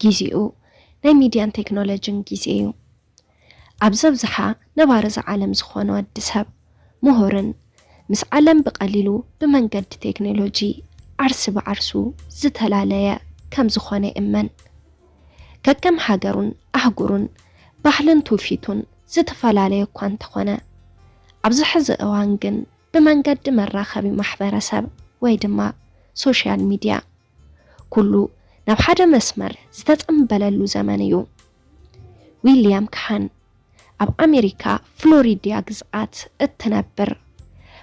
ግዜኡ ናይ ሚድያን ቴክኖሎጂን ግዜ እዩ። ኣብ ዘብዝሓ ነባሪ እዛ ዓለም ዝኾነ ወዲ ሰብ፣ ምሁርን ምስ ዓለም ብቐሊሉ ብመንገዲ ቴክኖሎጂ ዓርሲ ብዓርሱ ዝተፈላለየ ከም ዝኾነ ይእመን። ከከም ሃገሩን ኣህጉሩን ባህልን ትውፊቱን ዝተፈላለየ እኳ እንተኾነ፣ ኣብዚ ሕዚ እዋን ግን ብመንገዲ መራኸቢ ማሕበረሰብ ወይ ድማ ሶሻል ሚድያ ኩሉ ናብ ሓደ መስመር ዝተጸምበለሉ ዘመን እዩ። ዊልያም ካሃን ኣብ ኣሜሪካ ፍሎሪዳ ግዝኣት እትነብር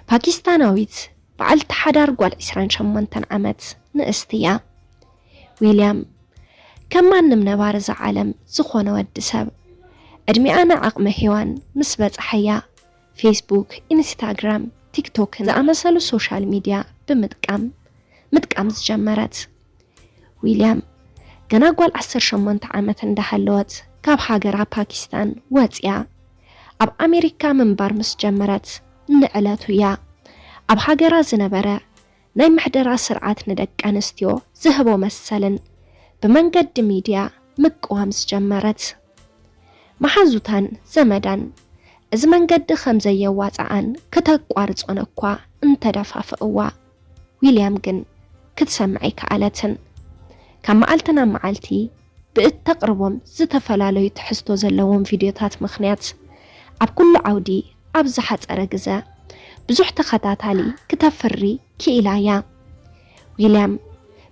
ፓኪስታናዊት በዓልቲ ሓዳር ጓል ዕስራን ሸሞንተን ዓመት ንእስቲ እያ። ዊልያም ከም ማንም ነባሪ እዛ ዓለም ዝኾነ ወዲ ሰብ፣ ዕድሚኣ ንዓቕመ ሄዋን ምስ በጽሐያ፣ ፌስቡክ፣ ኢንስታግራም፣ ቲክቶክን ዝኣመሰሉ ሶሻል ሚድያ ብምጥቃም ምጥቃም ዝጀመረት። ዊልያም ገና ጓል ዓሰርተ ሸሞንተ ዓመት እንዳሃለወት ካብ ሃገራ ፓኪስታን ወጽያ ኣብ ኣሜሪካ ምንባር ምስ ጀመረት ንዕለቱ እያ ኣብ ሃገራ ዝነበረ ናይ ምሕደራ ስርዓት ንደቂ ኣንስትዮ ዝህቦ መሰልን ብመንገዲ ሚድያ ምቅዋም ዝጀመረት። መሓዙታን ዘመዳን እዚ መንገዲ ከም ዘየዋጽኣን ክተቋርጾን እኳ እንተደፋፍእዋ፣ ዊልያም ግን ክትሰምዕ ኣይከኣለትን። ካብ መዓልቲ ናብ መዓልቲ ብእተቕርቦም ዝተፈላለዩ ትሕዝቶ ዘለዎም ቪድዮታት ምኽንያት፣ ኣብ ኩሉ ዓውዲ ኣብ ዝሓጸረ ግዘ ብዙሕ ተኸታታሊ ክተፍሪ ክኢላ እያ። ዊልያም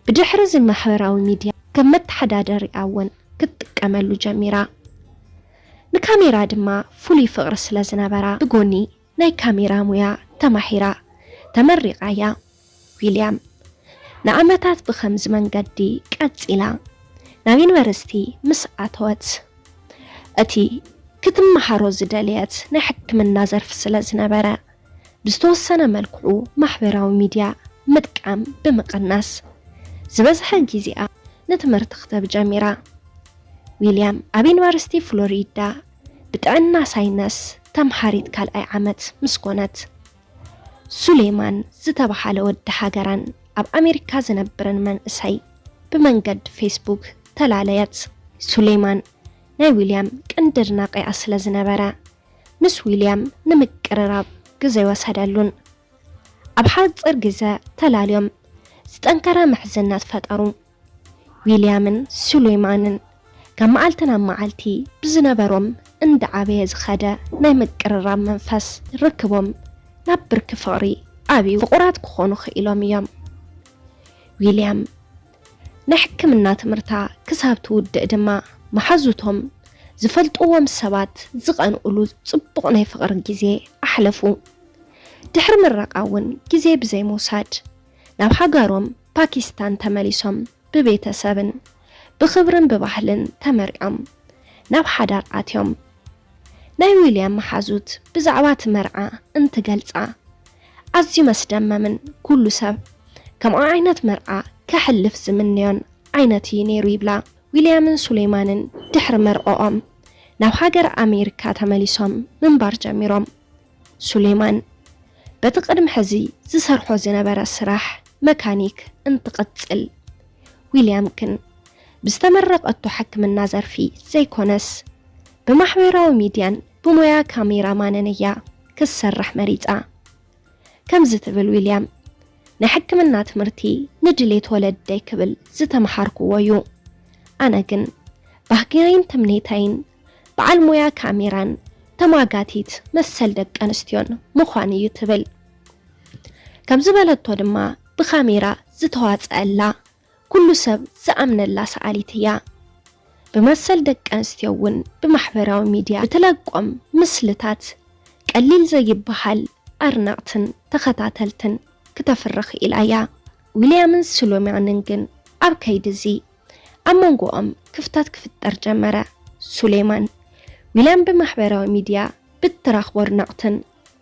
ብድሕሪ እዚ ማሕበራዊ ሚድያ ከም መተሓዳደሪኣ እውን ክትጥቀመሉ ጀሚራ። ንካሜራ ድማ ፍሉይ ፍቕሪ ስለ ዝነበራ፣ ብጎኒ ናይ ካሜራ ሙያ ተማሂራ ተመሪቓ እያ። ዊልያም ንዓመታት ብኸምዚ መንገዲ ቀጺላ ናብ ዩኒቨርሲቲ ምስ ኣተወት፣ እቲ ክትመሃሮ ዝደለየት ናይ ሕክምና ዘርፊ ስለ ዝነበረ፣ ብዝተወሰነ መልክዑ ማሕበራዊ ሚድያ ምጥቃም ብምቕናስ፣ ዝበዝሐ ግዜኣ ንትምህርቲ ክተብ ጀሚራ። ዊልያም ኣብ ዩኒቨርሲቲ ፍሎሪዳ ብጥዕና ሳይነስ ተምሃሪት ካልኣይ ዓመት ምስ ኮነት፣ ሱሌማን ዝተባሃለ ወዲ ሃገራን ኣብ ኣሜሪካ ዝነብርን መንእሰይ ብመንገዲ ፌስቡክ ተላለየት። ሱሌማን ናይ ዊልያም ቀንዲ ኣድናቒኣ ስለ ዝነበረ፣ ምስ ዊልያም ንምቅርራብ ግዜ ወሰደሉን። ኣብ ሓጺር ግዜ ተላልዮም ዝጠንከረ ምሕዝነት ፈጠሩ። ዊልያምን ሱሌማንን ካብ መዓልቲ ናብ መዓልቲ ብዝነበሮም እንዳዓበየ ዝኸደ ናይ ምቅርራብ መንፈስ ርክቦም ናብ ብርኪ ፍቕሪ ኣብዩ ፍቑራት ክኾኑ ክኢሎም እዮም። ዊልያም ናይ ሕክምና ትምህርታ ክሳብ ትውድእ ድማ መሓዙቶም ዝፈልጥዎም ሰባት ዝቐንኡሉ ጽቡቕ ናይ ፍቕሪ ግዜ ኣሕለፉ። ድሕሪ ምረቓ እውን ግዜ ብዘይ ምውሳድ ናብ ሃገሮም ፓኪስታን ተመሊሶም ብቤተሰብን ብኽብርን ብባህልን ተመርዕዮም ናብ ሓዳር ኣትዮም። ናይ ዊልያም መሓዙት ብዛዕባ እቲ መርዓ እንትገልጻ፣ ኣዝዩ መስደመምን ኩሉ ሰብ ከምኡ ዓይነት መርዓ ከሕልፍ ዝምንዮን ዓይነት እዩ ነይሩ ይብላ። ዊልያምን ሱሌማንን ድሕሪ መርዕኦም ናብ ሃገር ኣሜሪካ ተመሊሶም ምንባር ጀሚሮም። ሱሌማን በቲ ቅድሚ ሕዚ ዝሰርሖ ዝነበረ ስራሕ መካኒክ እንትቕጽል፣ ዊልያም ግን ብዝተመረቐቶ ሕክምና ዘርፊ ዘይኮነስ ብማሕበራዊ ሚድያን ብሞያ ካሜራማንን እያ ክትሰርሕ መሪጻ። ከምዚ ትብል ዊልያም፣ ናይ ሕክምና ትምህርቲ ንድሌት ወለደይ ክብል ዝተምሃርኩዎ እዩ። ኣነ ግን ባህግየይን ትምኔተይን በዓል ሞያ ካሜራን ተሟጋቲት መሰል ደቂ ኣንስትዮን ምዃን እዩ ትብል። ከም ዝበለቶ ድማ ብካሜራ ዝተዋፀአላ ኩሉ ሰብ ዝኣምነላ ሰኣሊት እያ። ብመሰል ደቂ ኣንስትዮ እውን ብማሕበራዊ ሚድያ ብትለቆም ምስልታት ቀሊል ዘይበሃል ኣድነቕትን ተኸታተልትን ክተፍሪ ክኢላ እያ። ዊልያምን ሱሌማንን ግን ኣብ ከይዲ እዚ ኣብ መንጎኦም ክፍተት ክፍጠር ጀመረ። ሱሌማን ዊልያም ብማሕበራዊ ሚድያ ብትረኽቦ ኣድነቕትን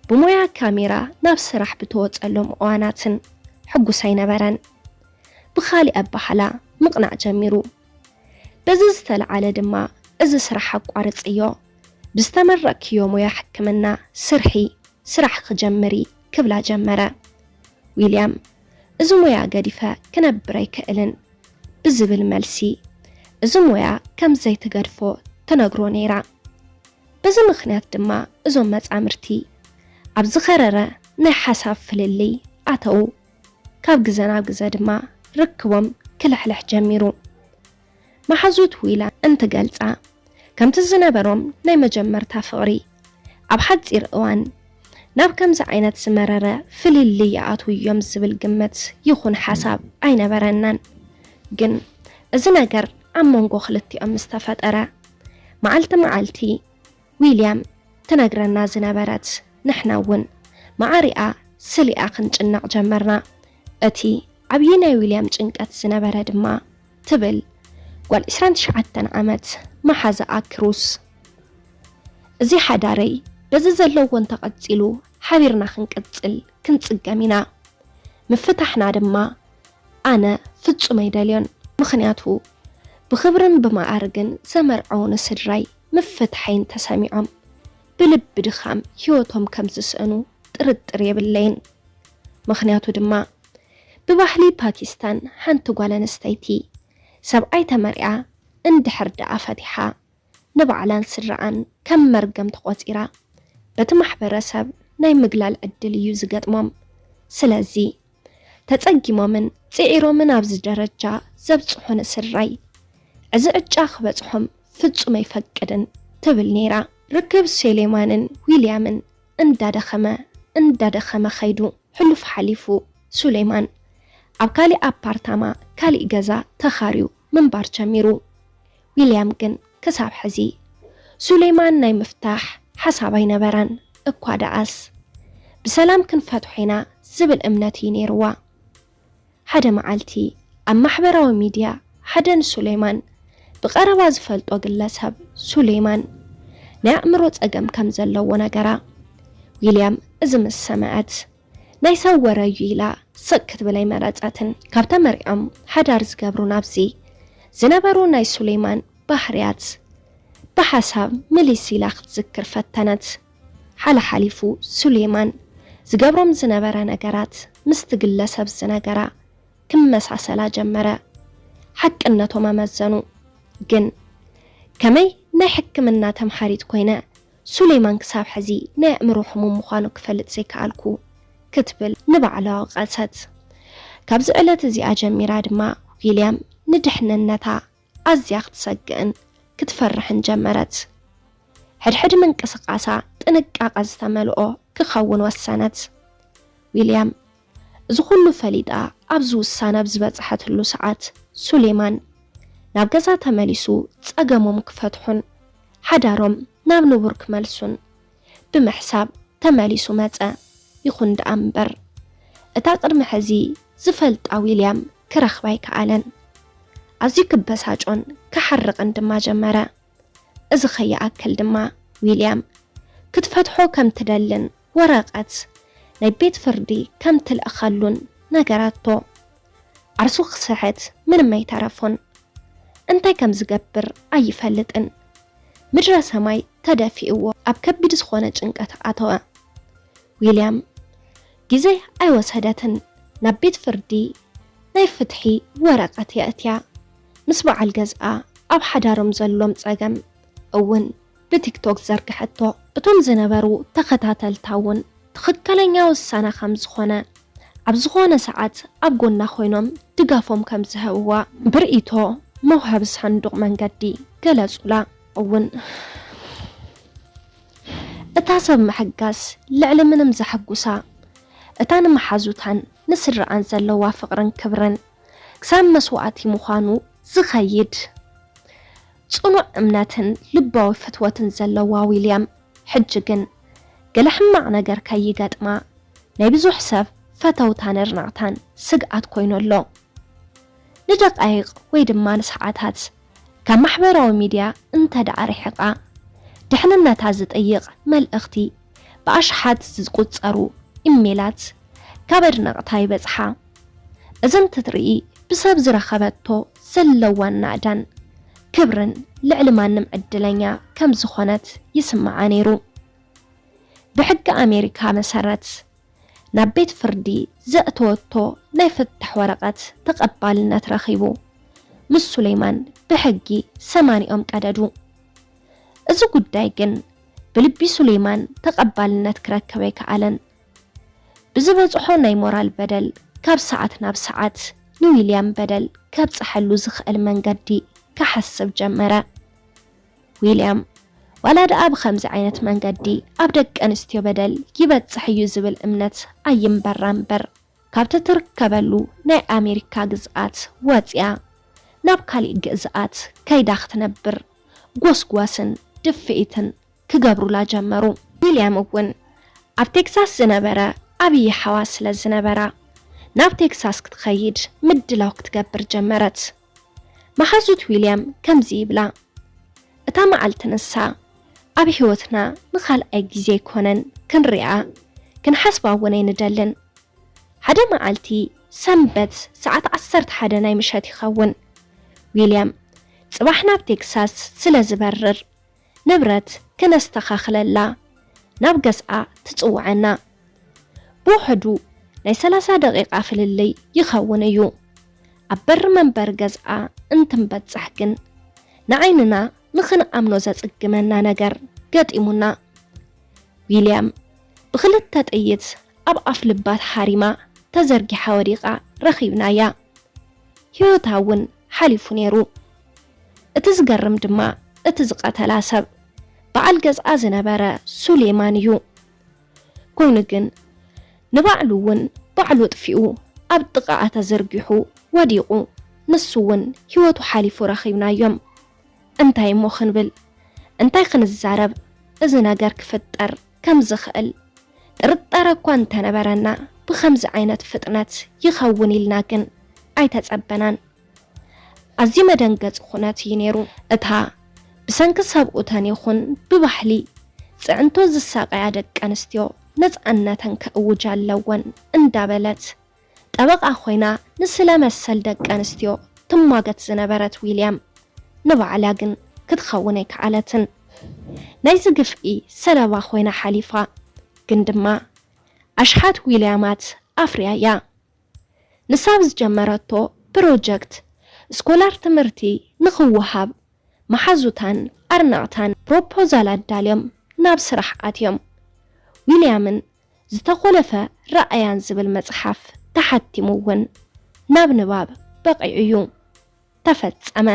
ብሞያ ካሜራ ናብ ስራሕ ብትወፀሎም እዋናትን ሕጉስ ኣይነበረን። ብኻሊእ ኣበሃላ ምቕናዕ ጀሚሩ። በዚ ዝተለዓለ ድማ እዚ ስራሕ ኣቋርፅዮ፣ ብዝተመረቕክዮ ሞያ ሕክምና ስርሒ ስራሕ ክጀምሪ ክብላ ጀመረ። ዊልያም እዚ ሞያ ገዲፈ ክነብር ኣይክእልን ብዝብል መልሲ እዚ ሞያ ከም ዘይትገድፎ ትነግሮ ነይራ። በዚ ምኽንያት ድማ እዞም መጻምድቲ ኣብ ዝኸረረ ናይ ሓሳብ ፍልልይ ኣተዉ። ካብ ግዘ ናብ ግዘ ድማ ርክቦም ክልሕልሕ ጀሚሩ። መሓዙት ዊላ እንትገልጻ፣ ከምቲ ዝነበሮም ናይ መጀመርታ ፍቕሪ ኣብ ሓጺር እዋን ናብ ከምዚ ዓይነት ዝመረረ ፍልልይ ይኣትዉ እዮም ዝብል ግምት ይኹን ሓሳብ ኣይነበረናን። ግን እዚ ነገር ኣብ መንጎ ክልቲኦም ምስ ተፈጠረ፣ መዓልቲ መዓልቲ ዊልያም ትነግረና ዝነበረት፣ ንሕና እውን መዓሪኣ ስሊኣ ክንጭነቕ ጀመርና። እቲ ዓብዪ ናይ ዊልያም ጭንቀት ዝነበረ ድማ፣ ትብል ጓል ዕስራን ትሽዓተን ዓመት መሓዛኣ ክሩስ። እዚ ሓዳረይ በዚ ዘለዎ እንተቐጺሉ፣ ሓቢርና ክንቅጽል ክንጽገም ኢና። ምፍታሕና ድማ ኣነ ፍጹም ኣይደልዮን። ምኽንያቱ፣ ብኽብርን ብመኣርግን ዘመርዐውኒ ስድራይ ምፍትሓይ እንተሰሚዖም፣ ብልቢ ድኻም ህይወቶም ከም ዝስእኑ ጥርጥር የብለይን። ምኽንያቱ ድማ፣ ብባህሊ ፓኪስታን ሓንቲ ጓል ኣንስተይቲ ሰብኣይ ተመርዕያ እንድሕር ደኣ ፈቲሓ፣ ንባዕላን ስድራኣን ከም መርገም ተቖጺራ፣ በቲ ማሕበረሰብ ናይ ምግላል ዕድል እዩ ዝገጥሞም። ስለዚ፣ ተጸጊሞምን ጽዒሮምን ኣብዚ ደረጃ ዘብጽሑኒ ስድራይ፣ እዚ ዕጫ ክበጽሖም ፍጹም ኣይፈቅድን፣ ትብል ነይራ። ርክብ ሱሌማንን ዊልያምን እንዳደኸመ፣ እንዳደኸመ ኸይዱ። ሕሉፍ ሓሊፉ፣ ሱሌማን ኣብ ካሊእ ኣፓርታማ፣ ካሊእ ገዛ ተኻርዩ ምንባር ጀሚሩ። ዊልያም ግን ክሳብ ሕዚ ሱሌማን ናይ ምፍታሕ ሓሳብ ኣይነበራን። እኳ ደኣስ፣ ብሰላም ክንፈትሖ ኢና ዝብል እምነት እዩ ነይርዋ። ሓደ መዓልቲ፣ ኣብ ማሕበራዊ ሚድያ ሓደ ንሱሌማን ብቐረባ ዝፈልጦ ግለሰብ፣ ሱሌማን ናይ ኣእምሮ ጸገም ከም ዘለዎ ነገራ። ዊልያም እዚ ምስ ሰምዐት፣ ናይ ሰብ ወረ እዩ ኢላ ስቕ ክትብል ኣይመረጸትን። ካብ ተመርዕዮም ሓዳር ዝገብሩ ናብዚ ዝነበሩ ናይ ሱሌማን ባህርያት ብሓሳብ ምልስ ኢላ ክትዝክር ፈተነት። ሓለሓሊፉ ሱሌማን ዝገብሮም ዝነበረ ነገራት ምስቲ ግለሰብ ዝነገራ ክመሳሰላ ጀመረ። ሓቅነቶም ኣመዘኑ። ግን ከመይ ናይ ሕክምና ተምሃሪት ኮይነ ሱሌማን ክሳብ ሕዚ ናይ ኣእምሮ ሕሙም ምዃኑ ክፈልጥ ዘይከኣልኩ፣ ክትብል ንባዕላ ወቐሰት። ካብዚ ዕለት እዚኣ ጀሚራ ድማ ዊልያም ንድሕንነታ ኣዝያ ክትሰግእን ክትፈርሕን ጀመረት። ሕድሕድ ምንቅስቓሳ ጥንቃቐ ዝተመልኦ ክኸውን ወሰነት። ዊልያም እዚ ኩሉ ፈሊጣ ኣብዚ ውሳነ ኣብ ዝበጽሐትሉ ሰዓት፣ ሱሌማን ናብ ገዛ ተመሊሱ ጸገሞም ክፈትሑን ሓዳሮም ናብ ንቡር ክመልሱን ብምሕሳብ ተመሊሱ መጸ። ይኹን ደኣ እምበር፣ እታ ቅድሚ ሕዚ ዝፈልጣ ዊልያም ክረኽባ ኣይከኣለን። ኣዝዩ ክበሳጮን ክሓርቕን ድማ ጀመረ። እዚ ከይኣክል ድማ ዊልያም ክትፈትሖ ከም ትደልን ወረቐት ናይ ቤት ፍርዲ ከም ትልእኸሉን ነገራቶ። ዓርሱ ክስሕት ምንም ኣይተረፎን። እንታይ ከም ዝገብር ኣይፈልጥን። ምድረ ሰማይ ተደፊእዎ ኣብ ከቢድ ዝኾነ ጭንቀት ኣተወ። ዊልያም ግዜ ኣይወሰደትን፣ ናብ ቤት ፍርዲ ናይ ፍትሒ ወረቐት የእትያ። ምስ በዓል ገዝኣ ኣብ ሓዳሮም ዘሎም ጸገም እውን ብቲክቶክ ዘርግሐቶ። እቶም ዝነበሩ ተኸታተልታ እውን ትኽክለኛ ውሳነ ከም ዝኾነ፣ ኣብ ዝኾነ ሰዓት ኣብ ጎና ኮይኖም ድጋፎም ከም ዝህብዋ ብርእይቶ መውሃቢ ሳንዱቕ መንገዲ ገለጹላ። እውን እታ ሰብ ምሕጋስ ልዕሊ ምንም ዘሐጉሳ፣ እታ ንመሓዙታን ንስድራኣን ዘለዋ ፍቕርን ክብርን ክሳብ መስዋእቲ ምዃኑ ዝኸይድ ጽኑዕ እምነትን ልባዊ ፍትወትን ዘለዋ ዊልያም፣ ሕጂ ግን ገለ ሕማቕ ነገር ከይገጥማ ናይ ብዙሕ ሰብ ፈተውታን ኣድነቕታን ስግኣት ኮይኑ ኣሎ። ንደቃይቕ ወይ ድማ ንሰዓታት ካብ ማሕበራዊ ሚድያ እንተ ደኣ ርሒቓ፣ ድሕንነታ ዝጠይቕ መልእኽቲ ብኣሽሓት ዝቁጸሩ ኢሜላት ካብ ኣድነቕታ ይበጽሓ። እዚ እንትትርኢ፣ ብሰብ ዝረኸበቶ ዘለዋን ናእዳን ክብርን ልዕሊ ማንም ዕድለኛ ከም ዝኾነት ይስምዓ ነይሩ። ብሕጊ ኣሜሪካ መሰረት፣ ናብ ቤት ፍርዲ ዘእተወቶ ናይ ፍታሕ ወረቐት ተቐባልነት ረኺቡ። ምስ ሱሌይማን ብሕጊ ሰማኒኦም ቀደዱ። እዚ ጉዳይ ግን ብልቢ ሱሌይማን ተቐባልነት ክረክብ ኣይከኣለን። ብዝበጽሖ ናይ ሞራል በደል ካብ ሰዓት ናብ ሰዓት ንዊልያም በደል ከብጽሐሉ ዝኽእል መንገዲ ክሓስብ ጀመረ። ዊልያም ዋላ ደኣ ብኸምዚ ዓይነት መንገዲ ኣብ ደቂ ኣንስትዮ በደል ይበጽሕ እዩ ዝብል እምነት ኣይምበራ እምበር፣ ካብቲ ትርከበሉ ናይ ኣሜሪካ ግዝኣት ወጺኣ ናብ ካሊእ ግዝኣት ከይዳ ክትነብር ጎስጓስን ድፍኢትን ክገብሩላ ጀመሩ። ዊልያም እውን ኣብ ቴክሳስ ዝነበረ ዓብዪ ሓዋ ስለ ዝነበራ ናብ ቴክሳስ ክትኸይድ ምድላው ክትገብር ጀመረት። መሓዙት ዊልያም ከምዚ ይብላ፣ እታ መዓልቲ ንሳ ኣብ ህይወትና ንኻልኣይ ግዜ ኣይኮነን ክንሪኣ ክንሓስባ እውን ኣይንደልን። ሓደ መዓልቲ ሰንበት ሰዓት ዓሰርተ ሓደ ናይ ምሸት ይኸውን። ዊልያም ጽባሕ ናብ ቴክሳስ ስለ ዝበርር ንብረት ክነስተኻኽለላ ናብ ገዝኣ ትጽውዓና። ብውሕዱ ናይ ሰላሳ ደቂቓ ፍልልይ ይኸውን እዩ። ኣብ በሪ መንበሪ ገዝኣ እንትንበጽሕ ግን ንዓይንና ንኽንኣምኖ ዘጽግመና ነገር ገጢሙና። ዊልያም ብኽልተ ጥይት ኣብ ኣፍ ልባ ተሃሪማ ተዘርጊሓ ወዲቓ ረኺብናያ። ህይወታ እውን ሓሊፉ ነይሩ። እቲ ዝገርም ድማ እቲ ዝቐተላ ሰብ በዓል ገዝኣ ዝነበረ ሱሌማን እዩ። ኮይኑ ግን ንባዕሉ እውን ባዕሉ ኣጥፊኡ ኣብ ጥቓኣ ተዘርጊሑ ወዲቑ፣ ንሱ እውን ህይወቱ ሓሊፉ ረኺብናዮም። እንታይ እሞ ክንብል? እንታይ ክንዛረብ? እዚ ነገር ክፍጠር ከም ዝኽእል ጥርጣረ እኳ እንተነበረና፣ ብኸምዚ ዓይነት ፍጥነት ይኸውን ኢልና ግን ኣይተጸበናን። ኣዝዩ መደንገጺ ኩነት እዩ ነይሩ። እታ ብሰንኪ ሰብኡተን ይኹን ብባህሊ ጽዕንቶ ዝሳቐያ ደቂ ኣንስትዮ ነጻነተን ከእውጃ ኣለወን እንዳበለት ጠበቓ ኮይና ንስለ መሰል ደቂ ኣንስትዮ ትሟገት ዝነበረት ዊልያም ንባዕላ ግን ክትኸውን ኣይከኣለትን። ናይዚ ግፍዒ ሰለባ ኮይና ሓሊፋ፣ ግን ድማ ኣሽሓት ዊልያማት ኣፍርያያ። ንሳ ብዝጀመረቶ ፕሮጀክት ስኮላር ትምህርቲ ንኽወሃብ መሓዙታን ኣርነቕታን ፕሮፖዛል ኣዳልዮም ናብ ስራሕ ኣትዮም። ዊልያምን ዝተኾለፈ ራእያን ዝብል መጽሓፍ ተሓቲሙ እውን ናብ ንባብ በቒዑ እዩ። ተፈጸመ።